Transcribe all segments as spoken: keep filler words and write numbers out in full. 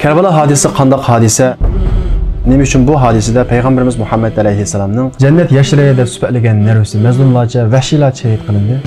كەربەلا ھادىسىسى قانداق ھادىسە؟ نېمە ئۈچۈن بۇ ھادىسىدە پەيغەمبىرىمىز مۇھەممەد ئەلەيھىسسالامنىڭ جەننەت ياشلىرى دەپ سۈپەتلىگەن نەۋرىسى مەزلۇملارچە، ۋەھشىيلارچە شېھىت قىلىندى؟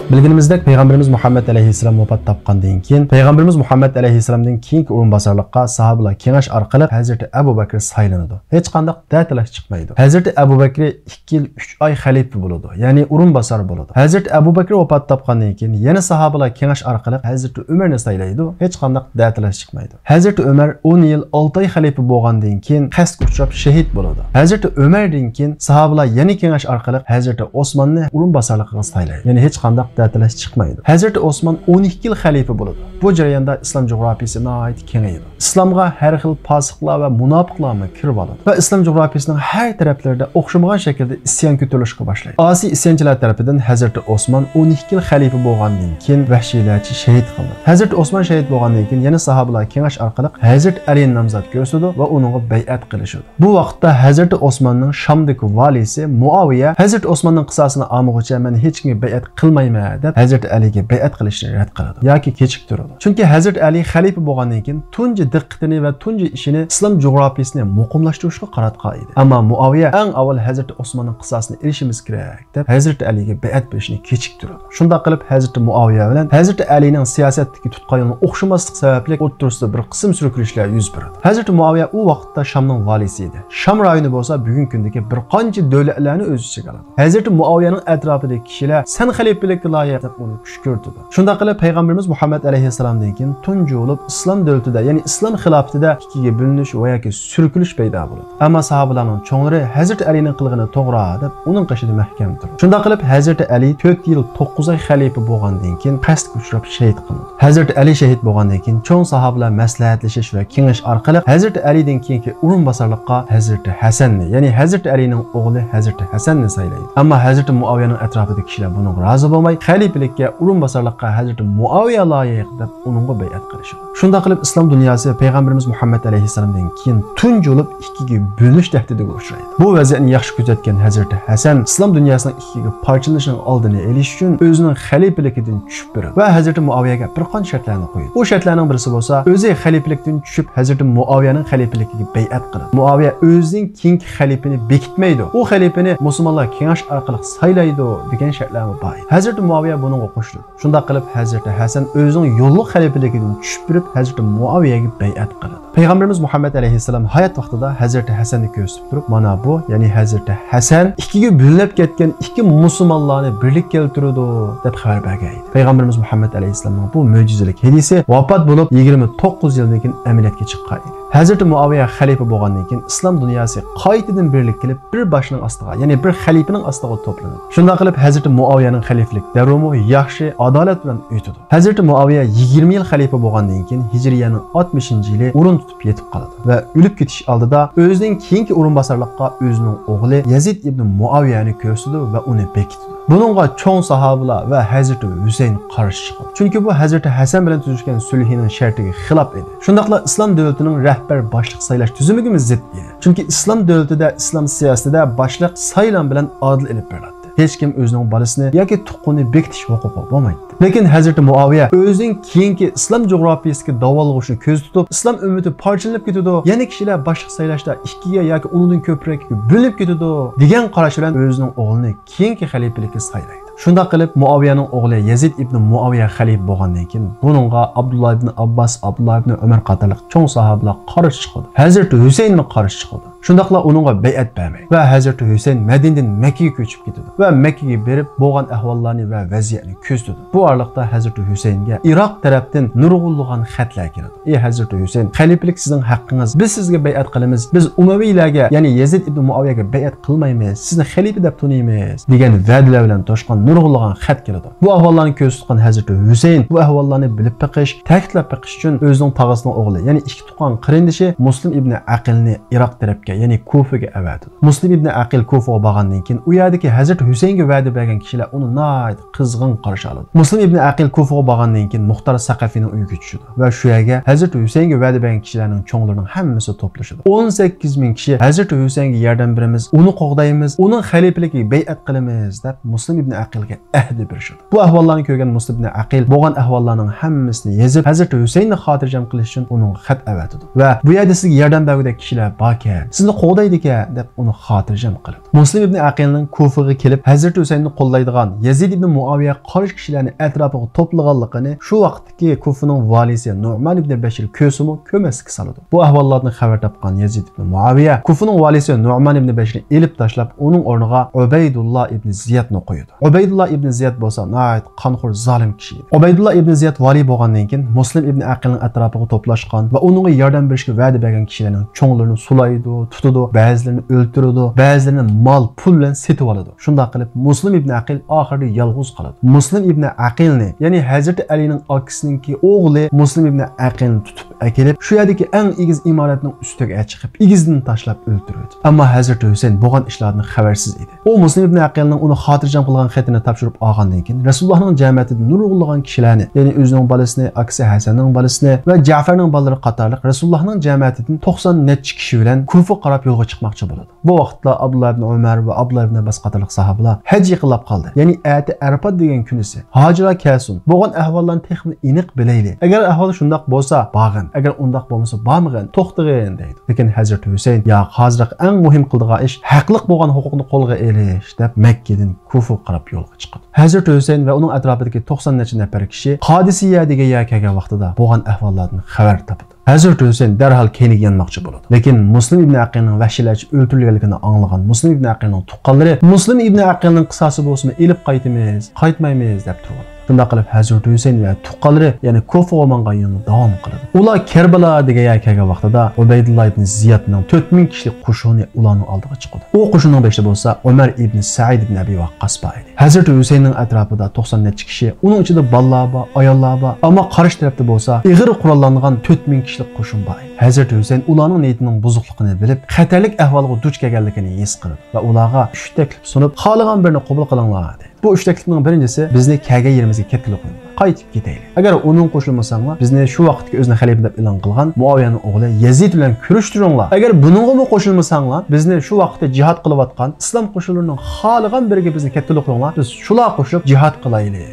بىلگىنىمىزدەك، پەيغەمبىرىمىز مۇھەممەد ئەلەيھىسسالام ۋاپات تاپقاندىن كېيىن، پەيغەمبىرىمىز مۇھەممەد ئەلەيھىسسالامدىن كېيىنكى ئورۇنباسارلىققا ساھابىلار كېڭەش ئارقىلىق ھەزرىتى ئەبۇ بەكرى سايلىنىدۇ. ھېچقانداق دەتالاش چىقمايدۇ. ھەزرىتى ئەبۇ بەكرى ئىككى يىل ئۈچ ئاي خەلىپە بولىدۇ، يەنى ئورۇنباسار بولىدۇ. ھەزرىتى ئەبۇ بەكرى ۋاپات تاپقاندىن كېيىن يەنە ساھابىلار كېڭەش ئارقىلىق ھەزرىتى ئۆمەرنى سايلايدۇ. ھېچقانداق دەتالاش چىقمايدۇ. ھەزرىتى ئۆمەر ئون يىل ئالتە ئاي خەلىپە بولغاندىن كېيىن قەستكە ئۇچراپ شېھىت بولىدۇ. ھەزرىتى ئۆمەردىن كېيىن ساھابىلار يەنە كېڭەش ئارقىلىق ھەزرىتى ئوسماننى ئورۇنباسارلىقىغا سايلايدۇ. يەنى ھېچقانداق دەتەلەش چىقمايدۇ. ھەزرىتى ئوسمان ئون ئىككى يىل خەلىپە بولىدۇ. بۇ جەرياندا ئىسلام جۇغراپىيىسى ناھايىتى كېڭىيىدۇ. ئىسلامغا ھەر خىل پاسىقلار ۋە مۇناپىقلارمۇ كىرىۋالىدۇ ۋە ئىسلام جۇغراپىيىسىنىڭ ھەر تەرەپلىرىدە ئوخشىمىغان شەكىلدە ئىسيان كۆتۈرۈلۈشكە باشلايدۇ. ئاسىي ئىسيانچىلار تەرىپىدىن ھەزرىتى ئوسمان ئون ئىككى يىل خەلىپە بولغاندىن كېيىن ۋەھشىيلەرچە شېھىت قىلىنىدۇ. ھەزرىتى ئوسمان شېھىت بولغاندىن كېيىن يەنە ساھابىلار كېڭەش ئارقىلىق ھەزرىتى ئەلىنى نامزات كۆرسىتىدۇ ۋە ئۇنىڭغا بەيئەت قىلىشىدۇ. بۇ ۋاقىتتا ھەزرىتى ئوسماننىڭ شامدىكى ۋالىسى مۇئاۋىيە ھەزرىتى ئوسماننىڭ قىساسىنى ئالمىغۇچە مەن ھېچكىمگە بەيئەت قىلمايمەن دەپ ھەزرىتى ئەلىگە بەيئەت قىلىشنى رەت قىلىدۇ ياكى كېچىكتۈرىدۇ. چۈنكى ھەزرىتى ئەلى خەلىپە بولغاندىن كېيىن تۇنجى دىققىتىنى ۋە تۇنجى ئىشىنى ئىسلام جۇغراپىيىسىنى مۇقىملاشتۇرۇشقا قاراتقان ئىدى. ئەمما مۇئاۋىيە ئەڭ ئاۋۋال ھەزرىتى ئوسماننىڭ قىساسىنى ئېلىشىمىز كېرەك دەپ ھەزرىتى ئەلىگە بەيئەت بېرىشنى كېچىكتۈرىدۇ. شۇنداق قىلىپ ھەزرىتى مۇئاۋىيە بىلەن ھەزرىتى ئەلىنىڭ سىياسەتتىكى تۇتقان يولىنىڭ ئوخشىماسلىقى سەۋەبلىك ئوتتۇرىسىدا بىر قىسىم سۈركىلىشلەر يۈز بېرىدۇ. ھەزرىتى مۇئاۋىيە ئۇ ۋاقىتتا شامنىڭ ۋالىسى ئىدى. شام رايونى بولسا بۈگۈنكى كۈندىكى بىر قانچە دۆلەتلەرنى ئۆز ئىچىگە ئالىدۇ. ھەزرىتى مۇئاۋىيەنىڭ ئەتراپىدىكى كىشىلەر سەن خەلىپىلىككە لايىق دەپ ئۇنى كۈشكۈرتىدۇ. شۇنداق قىلىپ پەيغەمبىرىمىز مۇھەممەد ئەلەيھىسسالامدىن كېيىن تۇنجى بولۇپ ئىسلام دۆلىتىدە، يەنى ئىسلام خىلاپىتىدە ئىككىگە بۆلۈنۈش ۋە ياكى سۈركىلىش پەيدا بولىدۇ. ئەمما ساھابىلارنىڭ چوڭلىرى ھەزرىتى ئەلىنىڭ قىلغىنى توغرا دەپ ئۇنىڭ قېشىدا مەھكەم تۇرىدۇ. شۇنداق قىلىپ ھەزرىتى ئەلى تۆت يىل توققۇز ئاي خەلىپە بولغاندىن كېيىن قەستكە ئۇچراپ شېھىت قىلىنىدۇ. ھەزرىتى ئەلى شېھىت بولغاندىن كېيىن چوڭ ساھابىلار مەسلىھەتلىشىش ۋە كېڭىشىش ئارقىلىق ھەزرىتى ئەلىدىن كېيىنكى ئورۇنباسارلىققا ھەزرىتى ھەسەننى، يەنى ھەزرىتى ئەلىنىڭ ئوغلى ھەزرىتى ھەسەننى سايلايدۇ. ئەمما ھەزرىتى مۇئاۋىيەنىڭ ئەتراپىدىكى كىشىلەر بۇنىڭغا رازى بولماي، خەلىپىلىككە، ئورۇنباسارلىققا ھەزرىتى مۇئاۋىيە لايىق دەپ ئۇنىڭغا بەيئەت قىلىشىدۇ. شۇنداق قىلىپ ئىسلام دۇنياسى پەيغەمبىرىمىز مۇھەممەد ئەلەيھىسسالامدىن كېيىن تۇنجى بولۇپ ئىككىگە بۆلۈنۈش تەھدىتىگە ئۇچرايدۇ. بۇ ۋەزىيەتنى ياخشى كۆزەتكەن ھەزرىتى ھەسەن ئىسلام دۇنياسىنىڭ ئىككىگە پارچىلىنىشىنىڭ ئالدىنى ئېلىش ئۈچۈن ئۆزىنىڭ خەلىپىلىكىدىن چۈشۈپ بېرىدۇ ۋە ھەزرىتى مۇئاۋىيەگە بىر قانچە شەرتلەرنى قويىدۇ. ئۇ شەرتلەرنىڭ بىرسى بولسا، ئۆزى خەلىپىلىكتىن چۈشۈپ ھەزرىتى مۇئاۋىيەنىڭ خەلىپىلىكىگە بەيئەت قىلىدۇ. مۇئاۋىيە ئۆزىنىڭ كېيىنكى خەلىپىنى بېكىتمەيدۇ. ئۇ خەلىپىنى مۇسۇلمانلار كېڭەش ئارقىلىق سايلايدۇ دېگەن شەرتلەرمۇ بار ئىدى. ھەزرىتى مۇئاۋىيە بۇنىڭغا قوشۇلىدۇ. شۇنداق قىلىپ ھەزرىتى ھەسەن ئۆزىنىڭ يوللۇق خەلىپىلىكىدىن چۈشۈپ بېرىپ ھەزرىتى مۇئاۋىيەگە بەيئەت قىلىدۇ. پەيغەمبىرىمىز مۇھەممەد ئەلەيھىسسالام ھايات ۋاقتىدا ھەزرىتى ھەسەننى كۆرسىتىپ تۇرۇپ، مانا بۇ، يەنى ھەزرىتى ھەسەن ئىككىگە بۆلۈنۈپ كەتكەن ئىككى مۇسۇلمانلارنى بىرلىككە كەلتۈرىدۇ دەپ خەۋەر بەرگەن ئىدى. پەيغەمبىرىمىز مۇھەممەد ئەلەيھىسسالامنىڭ بۇ مۆجىزىلىك ھەدىسى ۋاپات بولۇپ يىگىرمە توققۇز يىلدىن كېيىن ئەمەلىيەتكە چىققان ئىدى. ھەزرىتى مۇئاۋىيە خەلىپە بولغاندىن كېيىن ئىسلام دۇنياسى قايتىدىن بىرلىككە كېلىپ، بىر باشنىڭ ئاستىغا، يەنى بىر خەلىپىنىڭ ئاستىغا توپلىنىدۇ. شۇنداق قىلىپ ھەزرىتى مۇئاۋىيەنىڭ خەلىپىلىك دەۋرىمۇ ياخشى، ئادالەت بىلەن ئۆتىدۇ. ھەزرىتى مۇئاۋىيە يىگىرمە يىل خەلىپە بولغاندىن كېيىن ھىجرىيەنىڭ ئاتمىشىنچى يىلى ئورۇن تۇتۇپ يېتىپ قالىدۇ ۋە ئۆلۈپ كېتىش ئالدىدا ئۆزىنىڭ كېيىنكى ئورۇنباسارلىققا ئۆزىنىڭ ئوغلى يەزىد ئىبنى مۇئاۋىيەنى كۆرسىتىدۇ ۋە ئۇنى بېكىتىدۇ. بۇنىڭغا چوڭ ساھابىلار ۋە ھەزرىتى ھۈسەيىن قارشى چىقىدۇ. چۈنكى بۇ ھەزرىتى ھەسەن بىلەن تۈزۈشكەن سۈلھىنىڭ شەرتىگە خىلاپ ئىدى. شۇنداقلا ئىسلام دۆلىتىنىڭ رەھبەر باشلىق سايلاش تۈزۈمىگىمۇ زىت ئىدى. چۈنكى ئىسلام دۆلىتىدە، ئىسلام سىياسىتىدە باشلىق سايلام بىلەن ئادىل ئېلىپ بېرىلاتتى. ھېچكىم ئۆزىنىڭ بالىسىنى ياكى تۇغقىنىنى بېكىتىش ھوقۇقى بولمايتتى. لېكىن ھەزرىتى مۇئاۋىيە ئۆزىنىڭ كېيىنكى ئىسلام جۇغراپىيىسىدىكى داۋالغۇشنى كۆزدە تۇتۇپ، ئىسلام ئۈممىتى پارچىلىنىپ كېتىدۇ، يەنە كىشىلەر باشلىق سايلاشتا ئىككىگە ياكى ئۇنىڭدىن كۆپرەككە بۆلۈنۈپ كېتىدۇ، دېگەن قاراش بىلەن ئۆزىنىڭ ئوغلىنى كېيىنكى خەلىپىلىككە سايلايدۇ. شۇنداق قىلىپ، مۇئاۋىيەنىڭ ئوغلى يەزىد ئىبنى مۇئاۋىيە خەلىپە بولغاندىن كېيىن، بۇنىڭغا ئابدۇللا ئىبنى ئابباس، ئابدۇللا ئىبنى ئۆمەر قاتارلىق چوڭ ساھابىلار قارشى چىقىدۇ. ھەزرىتى ھۈسەيىنمۇ قارشى چىقىدۇ. شۇنداقلا ئۇنىڭغا بەيئەت بەرمەيدۇ ۋە ھەزرىتى ھۈسەيىن مەدىنىدىن مەككىگە كۆچۈپ كېتىدۇ ۋە مەككىگە بېرىپ، بولغان ئەھۋاللارنى ۋە ۋەزىيەتنى كۆزىتىدۇ. بۇ ئارىلىقتا ھەزرىتى ھۈسەيىنگە ئىراق تەرەپتىن نۇرغۇنلىغان خەتلەر كېلىدۇ. ئى ھەزرىتى ھۈسەيىن، خەلىپىلىك سىزنىڭ ھەققىڭىز، بىز سىزگە بەيئەت قىلىمىز، بىز ئۇمەۋىيلەرگە، يەنى يەزىد ئىبنى مۇئاۋىيەگە بەيئەت قىلمايمىز، سىزنى خەلىپە دەپ تونۇيمىز، دېگەن ۋەدىلەر بىلەن توشقان نۇرغۇنلىغان خەت كېلىدۇ. بۇ ئەھۋاللارنى كۆزدە تۇتقان ھەزرىتى ھۈسەيىن بۇ ئەھۋاللارنى بىلىپ بېقىش، تەكىتلەپ بېقىش ئۈچۈن ئۆزىنىڭ تاغىسىنىڭ ئوغلى، يەنى ئىككى تۇغقان قېرىندىشى مۇسلىم ئىبنى ئەقىلنى ئىراق تەرەپ دەشمەتكە، يەنى كۇفىگە ئەۋەتىدۇ. مۇسلىم ئىبنى ئەقىل كۇفىغا بارغاندىن كېيىن، ئۇ يەردىكى ھەزرىتى ھۈسەينگە ۋەدە بەرگەن كىشىلەر ئۇنى ناھايىتى قىزغىن قارشى ئالىدۇ. مۇسلىم ئىبنى ئەقىل كۇفىغا بارغاندىن كېيىن، مۇختار سەقەفىنىڭ ئۆيىگە چۈشىدۇ ۋە شۇ يەرگە ھەزرىتى ھۈسەينگە ۋەدە بەرگەن كىشىلەرنىڭ چوڭلىرىنىڭ ھەممىسى توپلىشىدۇ. ئون سەككىز مىڭ كىشى ھەزرىتى ھۈسەينگە ياردەم بېرىمىز، ئۇنى قوغدايمىز، ئۇنىڭ خەلىپىلىكىگە بەيئەت قىلىمىز، دەپ مۇسلىم ئىبنى ئەقىلگە ئەھدە بېرىشىدۇ. بۇ ئەھۋاللارنى كۆرگەن مۇسلىم ئىبنى ئەقىل بولغان ئەھۋاللارنىڭ ھەممىسىنى يېزىپ، ھەزرىتى ھۈسەيننى خاتىرجەم قىلىش ئۈچۈن ئۇنىڭغا خەت ئەۋەتىدۇ ۋە بۇ يەردە سىزگە ياردەم بەرگۈدەك كىشىلەر باركەن، سىزنى قوغدايدىكەن، دەپ ئۇنى خاتىرجەم قىلىدۇ. مۇسلىم ئىبنى ئەقىلنىڭ كۇفىغا كېلىپ، ھەزرىتى ھۈسەيننى قوللايدىغان يەزىد ئىبنى مۇئاۋىيەگە قارشى كىشىلەرنى ئەتراپىغا توپلىغانلىقىنى شۇ ۋاقىتتىكى كۇفىنىڭ ۋالىسى نۇئمان ئىبنى بەشىر كۆرسىمۇ كۆرمەسلىككە سالىدۇ. بۇ ئەھۋاللاردىن خەۋەر تاپقان يەزىد ئىبنى مۇئاۋىيە كۇفىنىڭ ۋالىسى نۇئمان ئىبنى بەشىرنى ئېلىپ تاشلاپ، ئۇنىڭ ئورنىغا ئۇبەيدۇللا ئىبنى زىيادنى قويىدۇ. ئۇبەيدۇللا ئىبنى زىياد بولسا ناھايىتى قانخور، زالىم كىشى ئىدى. ئۇبەيدۇللا ئىبنى زىياد ۋالىي بولغاندىن كېيىن، مۇسلىم ئىبنى ئەقىلنىڭ ئەتراپىغا توپلاشقان ۋە ئۇنىڭغا ياردەم بېرىشكە ۋەدە بەرگەن كىشىلەرنىڭ چوڭلىرىنى سولايدۇ، تۇتىدۇ، بەزىلىرىنى ئۆلتۈرىدۇ، بەزىلىرىنى مال، پۇل بىلەن سېتىۋالىدۇ. شۇنداق قىلىپ، مۇسلىم ئىبنى ئەقىل ئاخىرىدا يالغۇز قالىدۇ. مۇسلىم ئىبنى ئەقىلنى، يەنى ھەزرىتى ئەلىنىڭ ئاكىسىنىڭكى ئوغلى مۇسلىم ئىبنى ئەقىلنى تۇتۇپ ئەكېلىپ، شۇ يەردىكى ئەڭ ئېگىز ئىمارەتنىڭ ئۈستىگە چىقىپ، ئېگىزدىن تاشلاپ ئۆلتۈرۈۋېتىدۇ. ئەمما ھەزرىتى ھۈسەين بولغان ئىشلاردىن خەۋەرسىز ئىدى. ئۇ مۇسلىم ئىبنى ئەقىلنىڭ ئۇنى خاتىرجەم قىلغان خېتىنى تاپشۇرۇپ ئالغاندىن كېيىن، رەسۇلۇللاھنىڭ جەمەتىدىن نۇرغۇنلىغان كىشىلەرنى، يەنى ئۆزىنىڭ بالىسىنى، ئاكىسى ھەسەننىڭ بالىسىنى ۋە جەفەرنىڭ بالىلىرى قاتارلىق رەسۇلۇللاھنىڭ جەمەتىدىن توقسان نەچچە كىشى بىلەن كۇفىغا قاراپ يولغا چىقماقچى بولىدۇ. بۇ ۋاقىتتا ئابدۇللا ئىبنى ئۆمەر ۋە ئابدۇللا ئىبنى ئابباس قاتارلىق ساھابىلار ھەج يېقىنلاپ قالدى. يەنى ئەتە ئەرپات دېگەن كۈنىسى. ھاجىلار كەلسۇن، بولغان ئەھۋاللارنى تېخىمۇ ئېنىق بىلەيلى. ئەگەر ئەھۋال شۇنداق بولسا، بارغىن. ئەگەر ئۇنداق بولمىسا، بارمىغىن، توختىغىن، دەيدۇ. لېكىن ھەزرىتى ھۈسەين، ياق، ھازىرقى ئەڭ مۇھىم قىلىدىغان ئىش ھەقلىق بولغان ھوقۇقنى قولغا ئېلىش، دەپ مەككىدىن كۇفىغا قاراپ يولغا چىقىدۇ. ھەزرىتى ھۈسەين ۋە ئۇنىڭ ئەتراپىدىكى توقسان نەچچە نەپەر كىشى قادىسىيە دېگەن يەرگە كەلگەن ۋاقتىدا بولغان ئەھۋاللاردىن خەۋەر تاپىدۇ. ھەزرىتى ھۈسەين دەرھال كەينىگە يانماقچى بولىدۇ. لېكىن مۇسلىم ئىبنى ئەقىلنىڭ ۋەھشىيلەرچە ئۆلتۈرۈلگەنلىكىنى ئاڭلىغان مۇسلىم ئىبنى ئەقىلنىڭ تۇغقانلىرى، مۇسلىم ئىبنى ئەقىلنىڭ قىساسى بولسىمۇ ئېلىپ قايتىمىز، قايتمايمىز، دەپ تۇرۇۋالىدۇ. شۇنداق قىلىپ، ھەزرىتى ھۈسەين ۋە تۇغقانلىرى يەنە كۇفىغا ماڭغان يولىنى داۋام قىلىدۇ. ئۇلار كەربەلا دېگەن يەرگە كەلگەن ۋاقتىدا، ئۇبەيدۇللا ئىبنى زىيادنىڭ تۆت مىڭ كىشىلىك قوشۇنى ئۇلارنىڭ ئالدىغا چىقىدۇ. ئۇ قوشۇننىڭ بېشىدا بولسا ئۆمەر ئىبنى سەئىد ئىبنى ئەبى ۋەققاس بار ئىدى. ھەزرىتى ھۈسەيننىڭ ئەتراپىدا توقسان نەچچە كىشى، ئۇنىڭ ئىچىدە بالىلار بار، ئاياللار بار. ئەمما قارشى تەرەپتە بولسا ئېغىر قوراللانغان تۆت مىڭ كىشىلىك قوشۇن بار ئىدى. ھەزرىتى ھۈسەين ئۇلارنىڭ نىيىتىنىڭ بۇزۇقلۇقىنى بىلىپ، خەتەرلىك ئەھۋالغا دۇچ كەلگەنلىكىنى ھېس قىلىدۇ ۋە ئۇلارغا ئۈچ تەكلىپ سۇنۇپ، خالىغان بىرىنى قوبۇل قىلىڭلار، دەيدۇ. بۇ ئۈچ تەكلىپنىڭ بىرىنچىسى، بىزنى كەلگەن يېرىمىزگە كەتكىلى قويۇڭلار، قايتىپ كېتەيلى. ئەگەر ئۇنىڭغا قوشۇلمىساڭلار، بىزنى شۇ ۋاقىتتىكى ئۆزىنى خەلىپە دەپ ئېلان قىلغان مۇئاۋىيەنىڭ ئوغلى يەزىد بىلەن كۆرۈشتۈرۈڭلار. ئەگەر بۇنىڭغىمۇ قوشۇلمىساڭلار، بىزنى شۇ ۋاقىتتا جىھاد قىلىۋاتقان ئىسلام قوشۇنلىرىنىڭ خالىغان بىرىگە بىزنى كەتكىلى قويۇڭلار، بىز شۇلارغا قوشۇلۇپ جىھاد قىلايلى.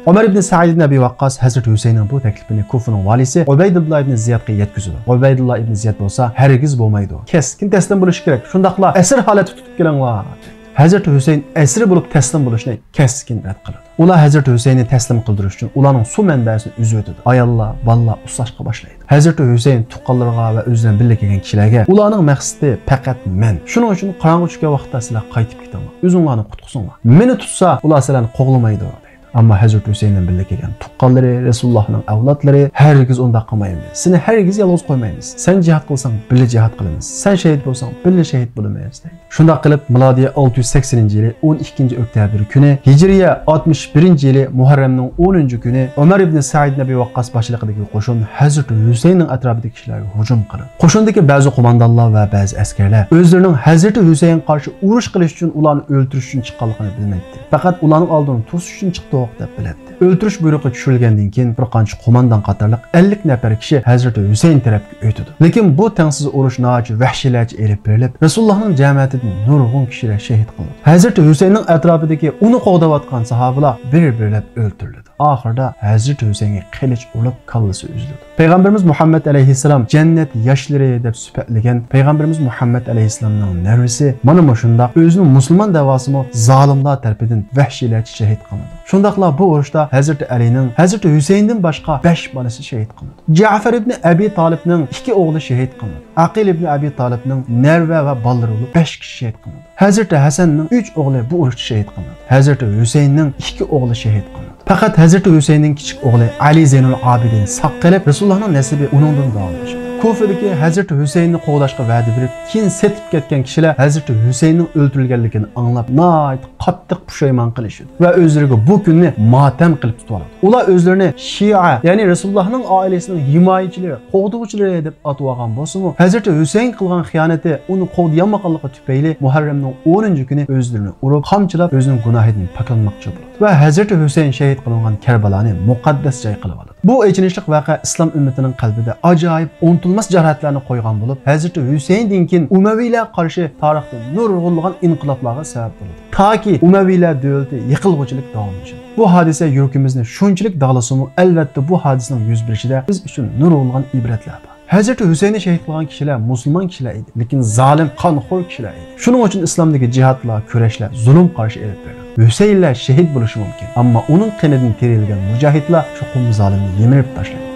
ئۆمەر ئىبنى سەئىد ئىبنى ئەبى ۋەققاس ھەزرىتى ھۈسەيننىڭ بۇ تەكلىپىنى كۇفىنىڭ ۋالىسى ئۇبەيدۇللا ئىبنى زىيادقا يەتكۈزىدۇ. ئۇبەيدۇللا ئىبنى زىياد بولسا، ھەرگىز بولمايدۇ، كەسكىن تەسلىم بولۇش كېرەك، شۇنداقلا ئەسىر ھالەتتە تۇتۇپ كېلىڭلار، دەيدۇ. ھەزرىتى ھۈسەين ئەسىر بولۇپ تەسلىم بولۇشنى كەسكىن رەت قىلىدۇ. ئۇلار ھەزرىتى ھۈسەيننى تەسلىم قىلدۇرۇش ئۈچۈن ئۇلارنىڭ سۇ مەنبەسىنى ئۈزۈۋېتىدۇ. ئاياللار، بالىلار ئۇسساشقا باشلايدۇ. ھەزرىتى ھۈسەين تۇغقانلىرىغا ۋە ئۆزى بىلەن بىللە كەلگەن كىشىلەرگە، ئۇلارنىڭ مەقسىتى پەقەت مەن. شۇنىڭ ئۈچۈن قاراڭغۇ چۈشكەن ۋاقىتتا سىلەر قايتىپ كېتىڭلار. ئۆزۈڭلارنى قۇتقۇزۇڭلار. مېنى تۇتسا، ئۇلار سىلەرنى قوغلىمايدۇ، دەيدۇ. ئەمما ھەزرىتى ھۈسەين بىلەن بىللە كەلگەن تۇغقانلىرى، رەسۇلۇللاھنىڭ ئەۋلادلىرى، ھەرگىز ئۇنداق قىلمايمىز. سېنى ھەرگىز يالغۇز قويمايمىز. سەن جىھاد قىلساڭ، بىللە جىھاد قىلىمىز. سەن شېھىت بولساڭ، بىللە شېھىت بولىمىز، دەيدۇ. شۇنداق قىلىپ، مىلادىيە ئالتە يۈز سەكسىنىنچى يىلى ئون ئىككىنچى ئۆكتەبىر كۈنى، ھىجرىيە ئاتمىش بىرىنچى يىلى مۇھەررەمنىڭ ئونىنچى كۈنى ئۆمەر ئىبنى سەئىد ئىبنى ئەبى ۋەققاس باشچىلىقىدىكى قوشۇن ھەزرىتى ھۈسەيننىڭ ئەتراپىدىكى كىشىلەرگە ھۇجۇم قىلىدۇ. قوشۇندىكى بەزى قوماندانلار ۋە بەزى ئەسكەرلەر ئۆزلىرىنىڭ ھەزرىتى ھۈسەينگە قارشى ئۇرۇش قىلىش ئۈچۈن ئۇلارنى ئۆلتۈرۈش ئۈچۈن چىققانلىقىنى بىلمەيتتى. پەقەت ئۇلارنىڭ ئالدىدا تۇرۇش ئۈچۈن چىقتۇق، دەپ بىلەتتى. ئۆلتۈرۈش بۇيرۇقى چۈشۈرۈلگەندىن كېيىن، بىر قانچە قوماندان قاتارلىق ئەللىك نەپەر كىشى ھەزرىتى ھۈسەين تەرەپكە ئۆتىدۇ. لېكىن بۇ تەڭسىز ئۇرۇش ناھايىتى ۋەھشىيلەرچە ئېلىپ بېرىلىپ، رەسۇلۇللاھنىڭ جەمەتىدىن نۇرغۇن كىشىلەر شېھىت قىلىنىدۇ. ھەزرىتى ھۈسەيننىڭ ئەتراپىدىكى ئۇنى قوغداۋاتقان ساھابىلار بىر-بىرلەپ ئۆلتۈرۈلىدۇ. ئاخىرىدا ھەزرىتى ھۈسەينگە قىلىچ ئۇرۇلۇپ، كاللىسى ئۈزۈلىدۇ. پەيغەمبىرىمىز مۇھەممەد ئەلەيھىسسالام جەننەت ياشلىرى دەپ سۈپەتلىگەن پەيغەمبىرىمىز مۇھەممەد ئەلەيھىسسالامنىڭ نەۋرىسى مانا مۇشۇنداق ئۆزىنى مۇسۇلمان دەۋالسىمۇ، زالىملار تەرىپىدىن ۋەھشىيلەرچە شېھىت قىلىنىدۇ. شۇنداقلا بۇ ئۇرۇشتا ھەزرىتى ئەلىنىڭ ھەزرىتى ھۈسەيندىن باشقا بەش بالىسى شېھىت قىلىنىدۇ. جەفەر ئىبنى ئەبى تالىپنىڭ ئىككى ئوغلى شېھىت قىلىنىدۇ. ئەقىل ئىبنى ئەبى تالىپنىڭ نەۋە ۋە بالىلىرى بولۇپ بەش كىشى شېھىت قىلىنىدۇ. ھەزرىتى ھەسەننىڭ ئۈچ ئوغلى بۇ ئۇرۇشتا شېھىت قىلىنىدۇ. ھەزرىتى ھۈسەيننىڭ ئىككى ئوغلى شېھىت قىلىنىدۇ. پەقەت ھەزرىتى ھۈسەيننىڭ كىچىك ئوغلى ئەلى زەينۇل ئابىدىن ساق قېلىپ، رەسۇلۇللاھنىڭ نەسىبى ئۇنىڭدىن داۋاملىشىدۇ. كۇفىدىكى ھەزرىتى ھۈسەيىننى قوغداشقا ۋەدە بېرىپ، كېيىن سېتىپ كەتكەن كىشىلەر ھەزرىتى ھۈسەيىننىڭ ئۆلتۈرۈلگەنلىكىنى ئاڭلاپ، ناھايىتى قاتتىق پۇشايمان قىلىشىدۇ ۋە ئۆزلىرىگە بۇ كۈننى ماتەم قىلىپ تۇتۇۋالىدۇ. ئۇلار ئۆزلىرىنى شىئە، يەنى رەسۇلۇللاھنىڭ ئائىلىسىنىڭ ھىمايىچىلىرى، قوغدىغۇچىلىرى دەپ ئاتىۋالغان بولسىمۇ، ھەزرىتى ھۈسەيىن قىلغان خىيانىتى، ئۇنى قوغدىيالمىغانلىقى تۈپەيلى مۇھەررەمنىڭ ئونىنچى كۈنى ئۆزلىرىنى ئۇرۇپ، قامچىلاپ، ئۆزىنىڭ گۇناھىدىن پاكلانماقچى بولىدۇ ۋە ھەزرىتى ھۈسەيىن شېھىت قىلىنغان كەربالانى مۇقەددەس جاي قىلىۋالىدۇ. بۇ ئېچىنىشلىق ۋەقە ئىسلام ئۈممىتىنىڭ قەلبىدە ئاجايىپ ئۇنتۇلماس جاراھەتلەرنى قويغان بولۇپ، ھەزرىتى ھۈسەيىندىن كېيىن ئۇمەۋىيلەرگە قارشى تارىختا نۇرغۇنلىغان ئىنقىلابلارغا سەۋەب بولىدۇ. تاكى ئۇمەۋىيلەر دۆلىتى يىقىلغۇچىلىك داۋاملىشىدۇ. بۇ ھادىسە يۈرىكىمىزنى شۇنچىلىك داغلىسىمۇ، ئەلۋەتتە، بۇ ھادىسىنىڭ يۈز بېرىشىدە بىز ئۈچۈن نۇرغۇنلىغان ئىبرەتلەر بار. ھەزرىتى ھۈسەيننى شېھىت قىلغان كىشىلەر مۇسۇلمان كىشىلەر ئىدى، لېكىن زالىم، قانخور كىشىلەر ئىدى. شۇنىڭ ئۈچۈن ئىسلامدىكى جىھادلار، كۈرەشلەر زۇلۇم قارشى ئېلىپ بېرىلدى. ھۈسەينلەر شېھىت بولۇشى مۇمكىن، ئەمما ئۇنىڭ قېنىدىن تېرىلگەن مۇجاھىدلار چوقۇم زالىمنى يىمىرىپ تاشلايدۇ.